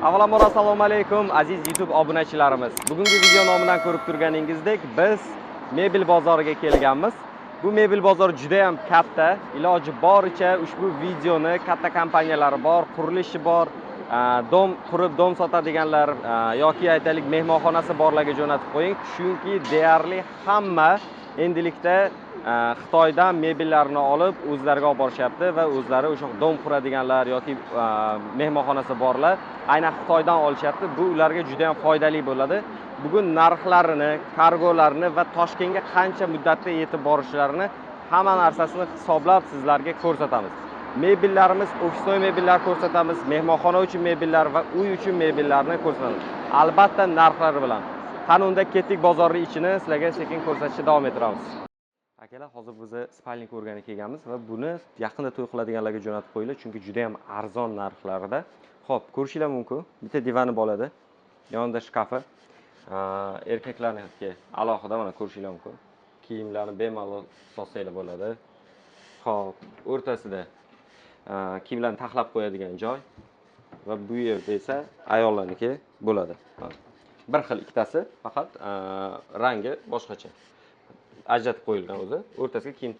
Avvalambor assalomu alaykum aziz YouTube obunachilarimiz. Bugungi video nomidan ko'rib turganingizdek, biz mebel bozoriga kelganmiz. Bu mebel bozori juda ham katta. Iloji boricha ushbu videoni katta kompaniyalari bor, qurilishi bor, дом qurib дом sotadiganlar yoki aytaylik mehmonxonasi borlarga jo'natib qo'ying. Chunki deyarli hamma endilikda Xitoydan mebellarni olib o'zlariga olib borishyapti va o'zlari o'sha дом quradiganlar yoki mehmonxonasi borlar aynan Xitoydan olishyapti. Bu ularga juda ham foydali bo'ladi. Bugun narxlarini, kargolarini va Toshkentga qancha muddatda yetib borishlarini hamma narsasini hisoblab sizlarga ko'rsatamiz. Mebellarimiz, офисной mebellar ko'rsatamiz, mehmonxona uchun mebellar va uy uchun mebellarni ko'rsatamiz. Albatta narxlari bilan. Qani unda ketdik, bozorning ichini sizlarga sekin ko'rsatishni davom ettiramiz. Akalar, hozir biz спальник ko'rgani kelganmiz va buni yaqinda to'y qiladiganlarga jo'natib qo'yinglar, chunki juda ham arzon narxlarda. Xo'p, ko'rishinglar mumkin. Bitta divani bo'ladi. Yonida shkafi. Erkaklarniki alohida, mana ko'rishinglar mumkin. Kiyimlarni bemalol solsanglar bo'ladi. Xo'p, o'rtasida kiyimlarni taxlab qo'yadigan joy va bu yerda esa ayollarniki bo'ladi. Bir xil ikkitasi, faqat rangi boshqacha. Ajratib qo'yilgan o'zi. O'rtasiga kiyim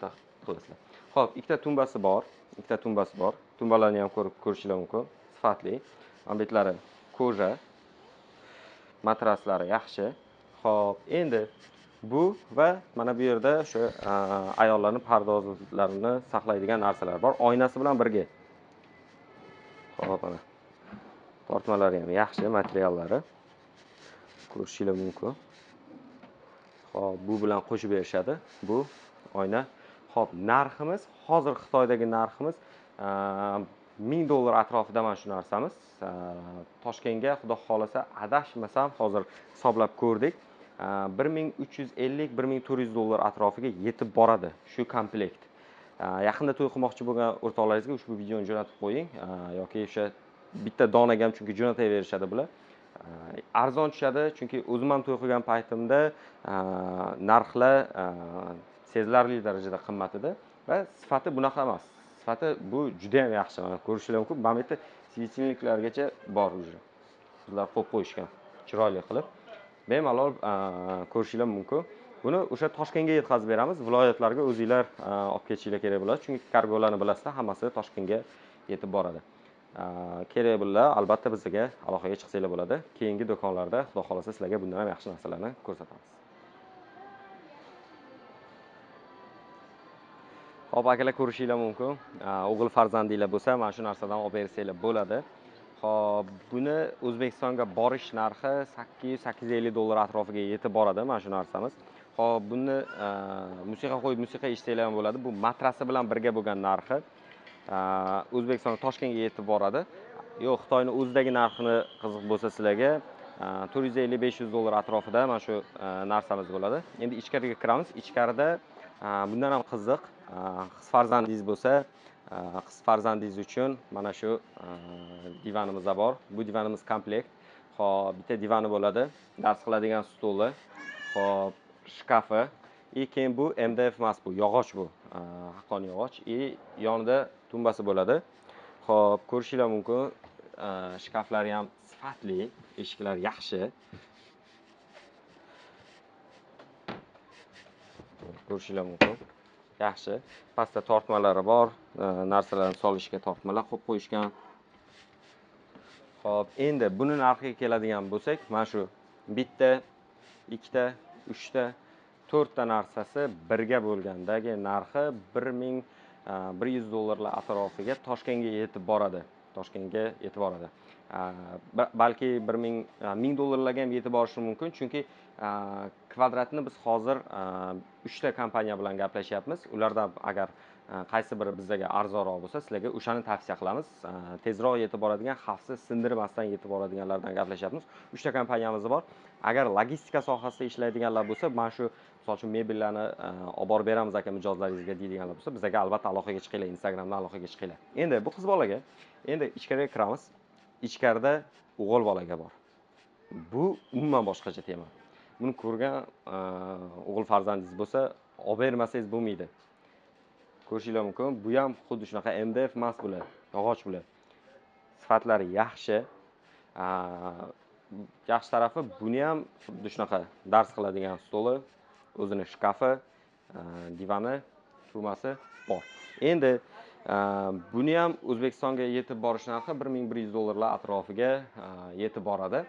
qilasizlar. Xo'p, ikkita tumbasi bor, ikkita tumbasi bor. Tumbalarni ham ko'rib ko'rishinglar mumkin. Sifatli. Ambetlari кожа. Matraslari yaxshi. Xo'p, endi bu va mana bu yerda o'sha ayollarning pardozlarini saqlaydigan narsalar bor, oynasi bilan birga. Xo'p, mana. Tortmalari ham yaxshi, materiallari. Ko'rishinglar mumkin. Xo'p, bu bilan qo'shib berishadi. Bu oyna. Xo'p, narximiz, hozir Xitoydagi narximiz $1000 atrofida mana shu narsamiz. Toshkentga xudo xolasa, adashmasam hozir hisoblab ko'rdik. 1350 $1400 atrofiga yetib boradi shu komplekt. Yaqinda to'y qilmoqchi bo'lgan o'rtoqlaringizga ushbu videoni jo'natib qo'ying, yoki o'sha bitta donaga ham, chunki jo'nataverishadi bular. Arzon tushadi, chunki o'zim ham to'y qilgan paytimda narxlar sezilarli darajada qimmat edi va sifati bunaqa emas. Sifati bu juda ham yaxshi. Mana ko'rishingiz mumkin. Mana bu yerda светильник largacha bor уже. Ular qo'yib qo'yishgan, chiroyli qilib. Bemalol ko'rishingiz mumkin. Buni o'sha Toshkentga yetkazib beramiz. Viloyatlarga o'zinglar olib ketishinglar kerak bo'ladi, chunki kargolarni bilasizlar, hammasi Toshkentga yetib boradi. Kerak bo'lsa albatta bizga aloqaga chiqsanglar bo'ladi. Keyingi do'konlarda xudo xolasa sizlarga bundan ham yaxshi narsalarni ko'rsatamiz. Xo'p, akalar, ko'rishinglar mumkin. O'g'il farzandinglar bo'lsa, mana shu narsadan olib bersanglar bo'ladi. Xo'p, buni O'zbekistonga borish narxi $800-850 atrofiga yetib boradi mana shu narsamiz. Xo'p, buni musiqa qo'yib musiqa eshitsanglar ham bo'ladi. Bu matrasi bilan birga bo'lgan narxi. O'zbekiston Toshkentga yetib boradi. Yo'q, Xitoyning o'zidagi narxini qiziq bo'lsa sizlarga $450-500 atrofida mana shu narsamiz bo'ladi. Endi ichkariga kiramiz. Ichkarida bundan ham qiziq, qiz farzandingiz bo'lsa, qiz farzandingiz uchun mana shu divanimiz bor. Bu divanimiz komplekt. Xo'p, bitta divani bo'ladi, dars qiladigan stoli, xo'p, shkafi. И keyin bu MDF emas, bu yog'och, bu haqqoniy yog'och. И yonida tumbasi bo'ladi. Xo'p, ko'rishinglar mumkin. Shkaflari ham sifatli, eshiklari yaxshi. Ko'rishinglar mumkin. Yaxshi. Pastda tortmalari bor, narsalarni solishga tortmalar qo'yib qo'yishgan. Xo'p, endi buni narxiga keladigan bo'lsak, mana shu bitta, ikkita, uchta, to'rtta narsasi birga bo'lgandagi narxi $1100 atrofiga Toshkentga yetib boradi. Toshkentga yetib boradi. Balki $1000 ham yetib borishi mumkin, chunki kvadratni biz hozir 3 ta kompaniya bilan gaplashyapmiz. Ulardan agar qaysi biri bizga arzonroq bo'lsa, sizlarga o'shani tavsiya qilamiz. Tezroq yetib boradigan, xavfsiz, sindirmasdan yetib boradiganlardan gaplashyapmiz. 3 ta kompaniyamiz bor. Agar logistika sohasida ishlaydiganlar bo'lsa, mana shu misol uchun mebellarni olib borib beramiz aka mijozlaringizga deydiganlar bo'lsa, bizga albatta aloqaga chiqinglar, Instagramdan aloqaga chiqinglar. Endi bu qiz bolaga, endi ichkariga kiramiz. Ichkarida o'g'il bolaga bor. Bu umuman boshqacha tema. Buni ko'rgan o'g'il farzandingiz bo'lsa, olib bermasangiz bo'lmaydi. Ko'rishinglar mumkin. Bu ham xuddi shunaqa MDF emas bular, yog'och bular. Sifatlari yaxshi. Yaxshi tarafi buni ham xuddi shunaqa dars qiladigan stoli, o'zini shkafi, divani, turmasi bor. Endi buni ham O'zbekistonga yetib borish narxi 1100 dollarlar atrofiga yetib boradi.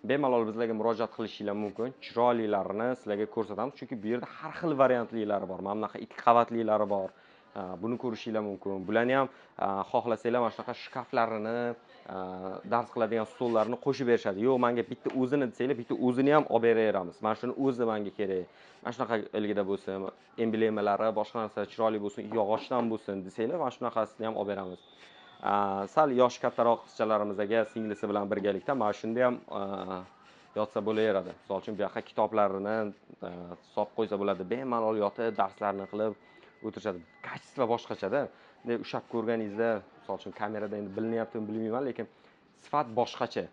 Bemalol bizlarga murojaat qilishinglar mumkin. Chiroylilarini sizlarga ko'rsatamiz, chunki bu yerda har xil variantlilari bor. Mana bunaqa 2 qavatlilari bor. Buni ko'rishinglar mumkin. Bularni ham xohlasanglar mana shunaqa shkaflarini, dars qiladigan stollarni qo'shib berishadi. Yo'q, menga bitta o'zini desanglar, bitta o'zini ham olib beraveramiz. Mana shuni o'zi menga kerak. Mana shunaqa ilgida bo'lsin, emblemalari, boshqa narsalar chiroyli bo'lsin, yog'ochdan bo'lsin desanglar, mana shunaqasini ham olib beramiz. Sal yoshi kattaroq qizchalarimizga singlisi bilan birgalikda mana shunda ham yotsa bo'laveradi. Misol uchun bu yoqqa kitoblarini solib qo'ysa bo'ladi. Bemalol yotib darslarni qilib o'tirishadi. Kачество boshqachada. Bunday ushlab ko'rganingizda, misol uchun kamerada endi bilinyaptimi bilmayman, lekin sifat boshqacha.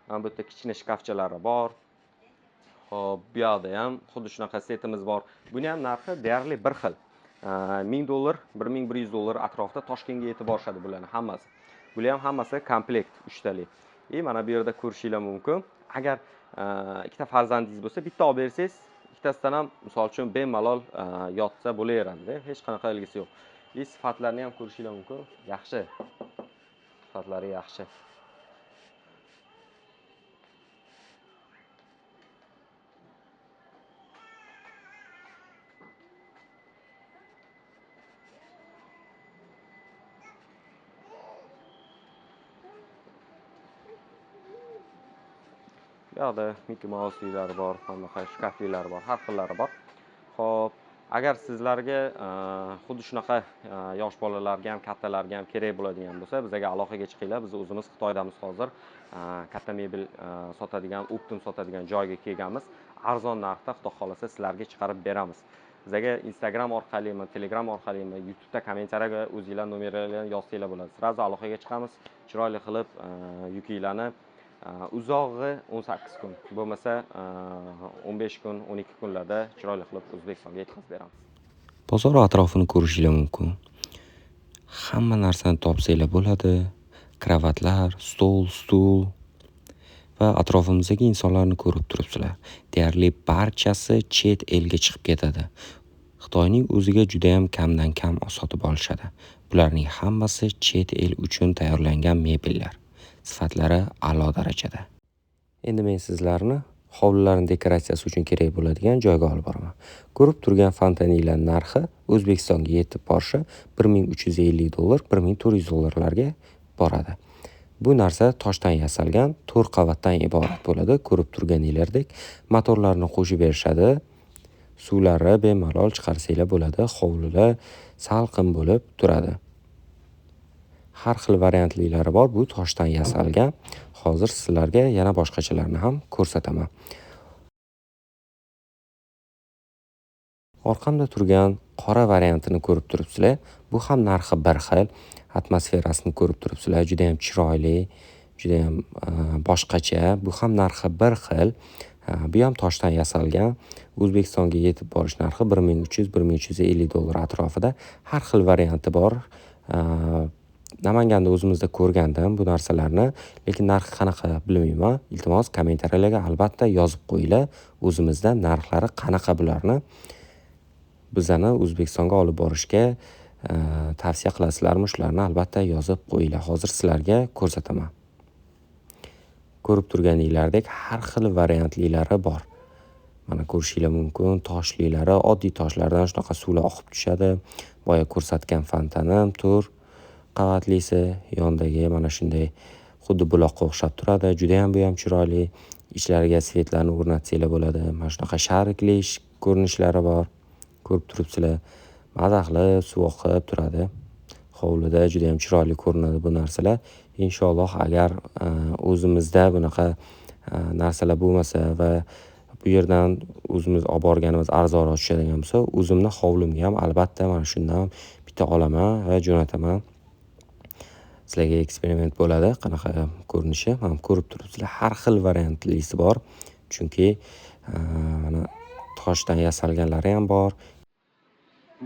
Mana bu yerda kichkina shkafchalari bor. Xo'p, bu yoqda ham xuddi shunaqa setimiz bor. Buni ham narxi deyarli bir xil. 1000 dollar, 1100 dollar atrofida Toshkentga yetib borishadi bularning hammasi. Bular ham hammasi komplekt uchtalik. Mana bu yerda ko'rishinglar mumkin. Agar ikkita farzandingiz bo'lsa, bitta olib bersangiz, ikkitasidan ham misol uchun bemalol yotsa bo'laveradi-da, hech qanaqa ilgisi yo'q. Sifatlarini ham ko'rishinglar mumkin. Yaxshi. Sifatlari yaxshi. Bu yoqda Mickey Mouse'liklari bor, bunaqa shkafliklari bor, har xillari bor. Xo'p, agar sizlarga xuddi shunaqa yosh bolalarga ham, kattalarga ham kerak bo'ladigan bo'lsa, bizga aloqaga chiqinglar. Biz o'zimiz Xitoydamiz hozir. Katta mebel sotadigan, optim sotadigan joyga kelganmiz. Arzon narxda Xudo xolasa sizlarga chiqarib beramiz. Bizga Instagram orqalimi, Telegram orqalimi, YouTube'da kommentariyaga o'zingizlar nomerlarini yozsanglar bo'ladi. Sразу aloqaga chiqamiz. Chiroyli qilib yukinglarni uzog'i 18 kun, bo'lmasa 15 kun, 12 kunlarda chiroyli qilib O'zbekistonga yetkazib beramiz. Bozor atrofini ko'rishinglar mumkin. Hamma narsani topsanglar bo'ladi. Kravatlar, stol, stul va atrofimizdagi insonlarni ko'rib turibsizlar. Deyarli barchasi chet elga chiqib ketadi. Xitoyning o'ziga juda ham kamdan kam sotib olishadi. Bularning hammasi chet el uchun tayyorlangan mebellar. Sifatlari a'lo darajada. Endi men sizlarni hovlilarning dekoratsiyasi uchun kerak bo'ladigan joyga olib boraman. Ko'rib turgan fontanlar narxi O'zbekistonga yetib borishi 1350 dollar, 1400 dollarlarga boradi. Bu narsa toshdan yasalgan, 4 qavatdan iborat bo'ladi. Ko'rib turganingizdek, motorlarni qo'shib berishadi. Suvlari bemalol chiqarsanglar bo'ladi. Hovlilar salqin bo'lib turadi. Har xil variantlilari bor. Bu toshdan yasalgan. Hozir sizlarga yana boshqachalarini ham ko'rsataman. Orqamda turgan qora variantini ko'rib turibsizlar. Bu ham narxi bir xil. Atmosferasini ko'rib turibsizlar. Juda ham chiroyli, juda ham boshqacha. Bu ham narxi bir xil. Bu ham toshdan yasalgan. O'zbekistonga yetib borish narxi 1300, 1350 dollar atrofida. Har xil varianti bor. Namanganda o'zimizda ko'rgandim bu narsalarni, lekin narxi qanaqa bilmayman. Iltimos, kommentariyalarga albatta yozib qo'yinglar. O'zimizda narxlari qanaqa bularni bizani O'zbekistonga olib borishga tavsiya qilasizlarmi? Shularni albatta yozib qo'yinglar. Hozir sizlarga ko'rsataman. Ko'rib turganinglardek har xil variantlilari bor. Mana ko'rishinglar mumkin, toshlilari, oddiy toshlardan shunaqa suvlar oqib tushadi. Boya ko'rsatgan fontanim to'rt qavatlisi, yondagi mana shunday xuddi buloqqa o'xshab turadi. Juda ham bu ham chiroyli. Ichlariga svetlarni o'rnatsanglar bo'ladi. Mana shunaqa sharikli ko'rinishlari bor. Ko'rib turibsizlar. Maza qilib suv oqib turadi. Hovlida juda ham chiroyli ko'rinadi bu narsalar. Inshaalloh agar o'zimizda bunaqa narsalar bo'lmasa va bu yerdan o'zimiz olib borganimiz arzonroq tushadigan bo'lsa, o'zimni hovlimga ham albatta mana shundan bitta olaman va jo'nataman. Sizlarga eksperiment bo'ladi, qanaqa ko'rinishi. Mana ko'rib turibsizlar, har xil variantlisi bor. Chunki mana toshdan yasalganlari ham bor.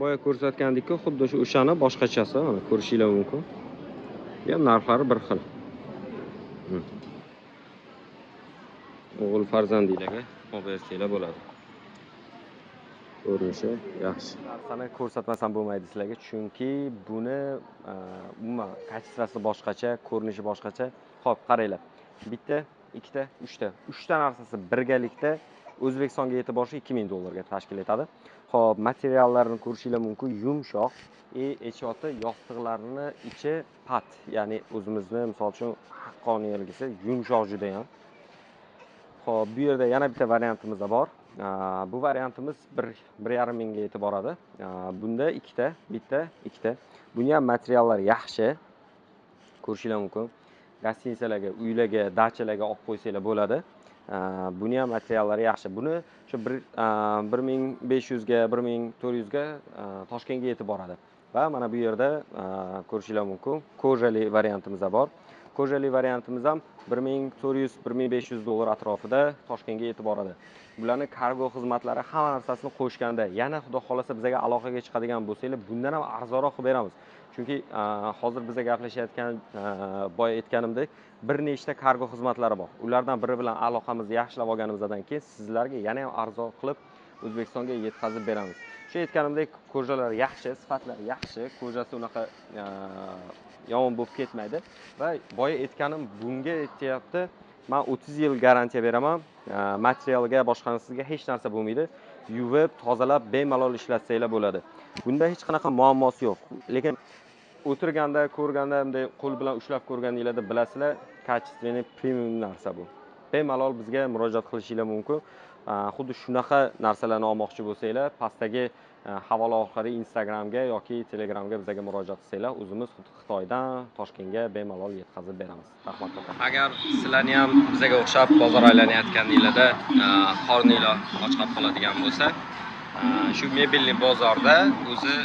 Boya ko'rsatgandek-ku, xuddi shu o'shani boshqachasi, mana ko'rishinglar mumkin. Bu ham narxlari bir xil. O'g'il farzandinglarga olib bersanglar bo'ladi. Ko'rinishi yaxshi. Narsani ko'rsatmasam bo'lmaydi sizlarga, chunki buni umuman kачествоsi boshqacha, ko'rinishi boshqacha. Xo'p, qaranglar. Bitta, ikkita, uchta. Uchta narsasi birgalikda O'zbekistonga yetib borishi 2000 dollarga tashkil etadi. Xo'p, materiallarini ko'rishinglar mumkin, yumshoq. Aytishyapti, yostiqlarni ichi pat, ya'ni o'zimizni misol uchun haqqoniyligisi yumshoq juda ham. Xo'p, bu yerda yana bitta variantimiz bor. Bu variantimiz 1,5 mingga yetib boradi. Bunda ikkita, bitta, ikkita. Buni ham materiallari yaxshi. Ko'rishinglar mumkin. Gostinitsalarga, uylarga, dachalarga olib qo'ysanglar bo'ladi. Buni ham materiallari yaxshi. Buni shu 1500 ga, 1400 ga Toshkentga yetib boradi. Va mana bu yerda ko'rishinglar mumkin, kojali variantimiz bor. Kojali variantimiz ham 1400, 1500 dollar atrofida Toshkentga yetib boradi. Bularni kargo xizmatlari hamma narsasini qo'shganda, yana xudo xolasa bizga aloqaga chiqadigan bo'lsanglar, bundan ham arzonroq qilib beramiz. Chunki hozir biza gaplashayotgan, boya aytganimdek, bir nechta kargo xizmatlari bor. Ulardan biri bilan aloqamizni yaxshilab olganimizdan keyin sizlarga yana ham arzon qilib O'zbekistonga yetkazib beramiz. Shu aytganimdek, kojalar yaxshi, sifatlari yaxshi, kojasi unaqa yomon bo'lib ketmaydi. Va boya aytganim bunga aytyapti, men 30 yil garantiya beraman. Materialga, boshqasiga hech narsa bo'lmaydi. Yuvib, tozalab, bemalol ishlatsanglar bo'ladi. Bunda hech qanaqa muammosi yo'q. Lekin o'tirganda, ko'rganda, bunday qo'l bilan ushlab ko'rganingizda bilasizlar, качественный premium narsa bu. Bemalol bizga murojaat qilishinglar mumkin. Xuddi shunaqa narsalarni olmoqchi bo'lsanglar, pastdagi havola orqali Instagramga yoki Telegramga bizga murojaat qilsanglar, o'zimiz xuddi Xitoydan Toshkentga bemalol yetkazib beramiz. Rahmat. Agar sizlarni ham bizga o'xshab bozor aylanayotganingizda qorninglar och qolib qoladigan bo'lsa, shu mebelli bozorda o'zi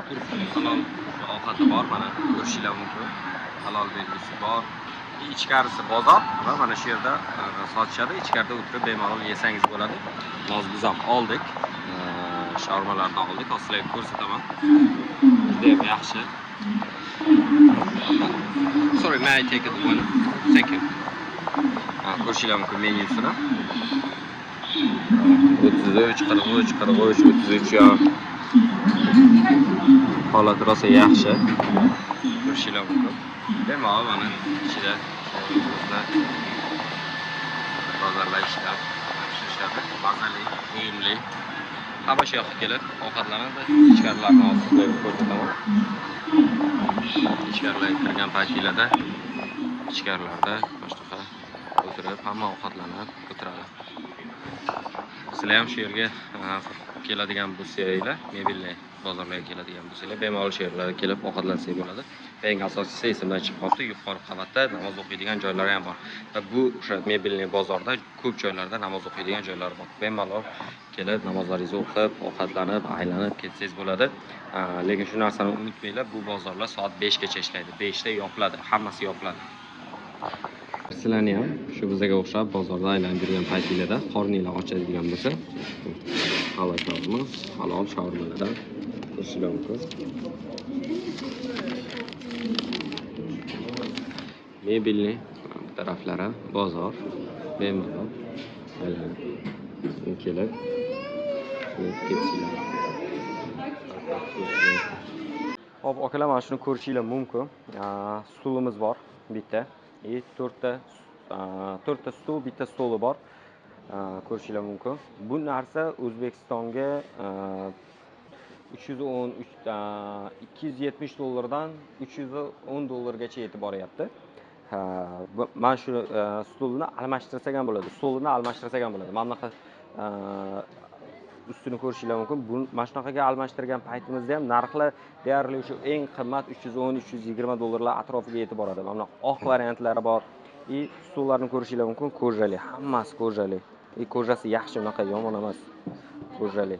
turk halol ovqati bor, mana ko'rishinglar mumkin. Halol belgisi bor. Ichkarisi bozor va mana shu yerda sotishadi. Ichkarida o'tirib bemalol yesangiz bo'ladi. Hozir biz ham oldik. Shaurmalarni oldik. Hozir sizlarga ko'rsataman. Juda ham yaxshi. Sorry, may I take it one? Thank you. Ko'rishinglar mumkin menyusini. 33, 43, 43, 33 ya. Holati rosa yaxshi. Ko'rishinglar mumkin. Bemalol mana ichida bozorlar ishlab pishirishadi. Mazali, to'yimli. Hamma shu yoqqa kelib ovqatlanadi. Ichkarilarni hozir sizlarga ko'rsataman. Ichkarilarga kirgan paytinglarda ichkarilarda mana shunaqa o'tirib hamma ovqatlanib o'tiradi. Sizlar ham shu yerga keladigan bo'lsanglar, mebelli bozorlarga keladigan bo'lsanglar, bemalol shu yerlarga kelib ovqatlansak bo'ladi. Va eng asosiysi esimdan chiqib qolibdi, yuqori qavatda namoz o'qiydigan joylari ham bor. Va bu o'sha mebelli bozorda ko'p joylarda namoz o'qiydigan joylar bor. Bemalol kelib namozlaringizni o'qib, ovqatlanib, aylanib ketsangiz bo'ladi. Lekin shu narsani unutmanglar, bu bozorlar soat 5 gacha ishlaydi. 5 da yopiladi, hammasi yopiladi. Sizlarni ham shu bizga o'xshab bozorda aylanib yurgan paytinglarda qorninglar ochadigan bo'lsa, halol shaurma, halol shaurmalardan ko'rishinglar mumkin. Mebelli taraflari bozor, bemalol aylanib kelib ketishinglar. Hop, akalar, mana shuni ko'rishinglar mumkin. Stulimiz bor bitta. To'rtta stul, bitta stoli bor. Ko'rishinglar mumkin. Bu narsa O'zbekistonga 270 dollardan 310 dollargacha yetib boryapti. Mana shu stulni almashtirsak ham bo'ladi. Stolni almashtirsak ham bo'ladi. Mana bunaqa ustini ko'rishinglar mumkin. Bu mana shunaqaga almashtirgan paytimizda ham narxlar deyarli o'sha eng qimmat 310, 320 dollarlar atrofiga yetib boradi. Mana bunaqa oq variantlari bor. Stullarni ko'rishinglar mumkin, kojali, hammasi kojali. Kojasi yaxshi, unaqa yomon emas. Kojali.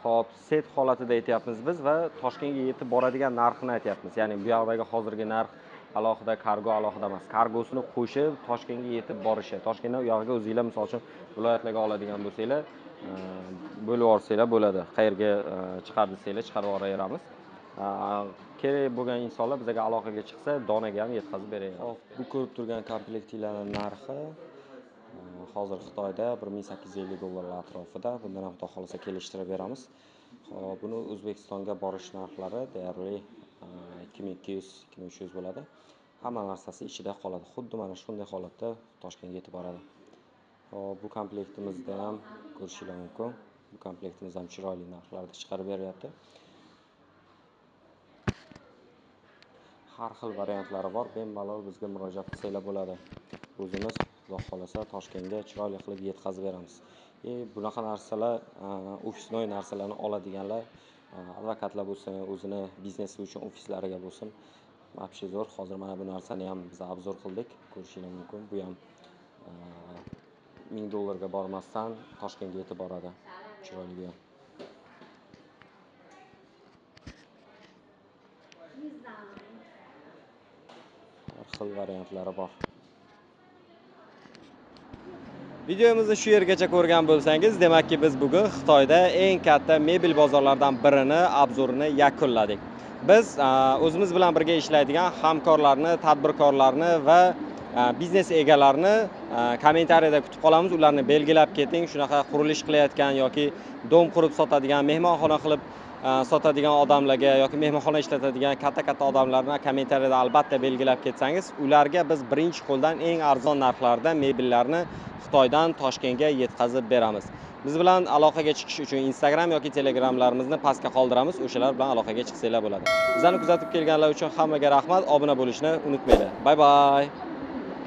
Xo'p, set holatida aytyapmiz biz va Toshkentga yetib boradigan narxini aytyapmiz. Ya'ni bu yoqdagi hozirgi narx alohida, kargo alohida emas. Kargosini qo'shib Toshkentga yetib borishi. Toshkentdan u yog'iga o'zinglar misol uchun viloyatlarga oladigan bo'lsanglar, bo'lib yuborsanglar bo'ladi. Qayerga chiqar desanglar chiqarib yuboraveramiz. Kerak bo'lgan insonlar bizga aloqaga chiqsa, donaga ham yetkazib beramiz. Hop, bu ko'rib turgan komplektinglarning narxi hozir Xitoyda 1850 dollarlar atrofida. Bundan ham xudo xohlasa kelishtirib beramiz. Hop, buni O'zbekistonga borish narxlari deyarli 2200, 2300 bo'ladi. Hamma narsasi ichida qoladi. Xuddi mana shunday holatda Toshkentga yetib boradi. Hop, bu komplektimizda ham ko'rishingiz mumkin. Bu komplektimiz ham chiroyli narxlarda chiqarib beryapti. Har xil variantlari bor. Bemalol bizga murojaat qilsanglar bo'ladi. O'zimiz xudo xohlasa Toshkentga chiroyli qilib yetkazib beramiz. Bunaqa narsalar, ofisnoy narsalarni oladiganlar, advokatlar bo'lsin, o'zini biznesi uchun ofislariga bo'lsin. Вообще zo'r. Hozir mana bu narsani ham biz obzor qildik. Ko'rishingiz mumkin. Bu ham 1000 dollarga bormasdan Toshkentga yetib boradi. Chiroyli bu ham. Har xil variantlari bor. Videomizni shu yergacha ko'rgan bo'lsangiz, demakki biz bugun Xitoyda eng katta mebel bozorlaridan birini obzorini yakunladik. Biz o'zimiz bilan birga ishlaydigan hamkorlarni, tadbirkorlarni va biznes egalarini kommentariyada kutib qolamiz. Ularni belgilab keting. Shunaqa qurilish qilayotgan yoki dom qurib sotadigan, mehmonxona qilib sotadigan odamlarga yoki mehmonxona ishlatadigan katta-katta odamlarni kommentariyada albatta belgilab ketsangiz, ularga biz birinchi qo'ldan eng arzon narxlarda mebellarni Xitoydan Toshkentga yetkazib beramiz. Biz bilan aloqaga chiqish uchun Instagram yoki Telegramlarimizni pastga qoldiramiz. O'shalar bilan aloqaga chiqsanglar bo'ladi. Bizlarni kuzatib kelganlar uchun hammaga rahmat. Obuna bo'lishni unutmanglar. Bye bye.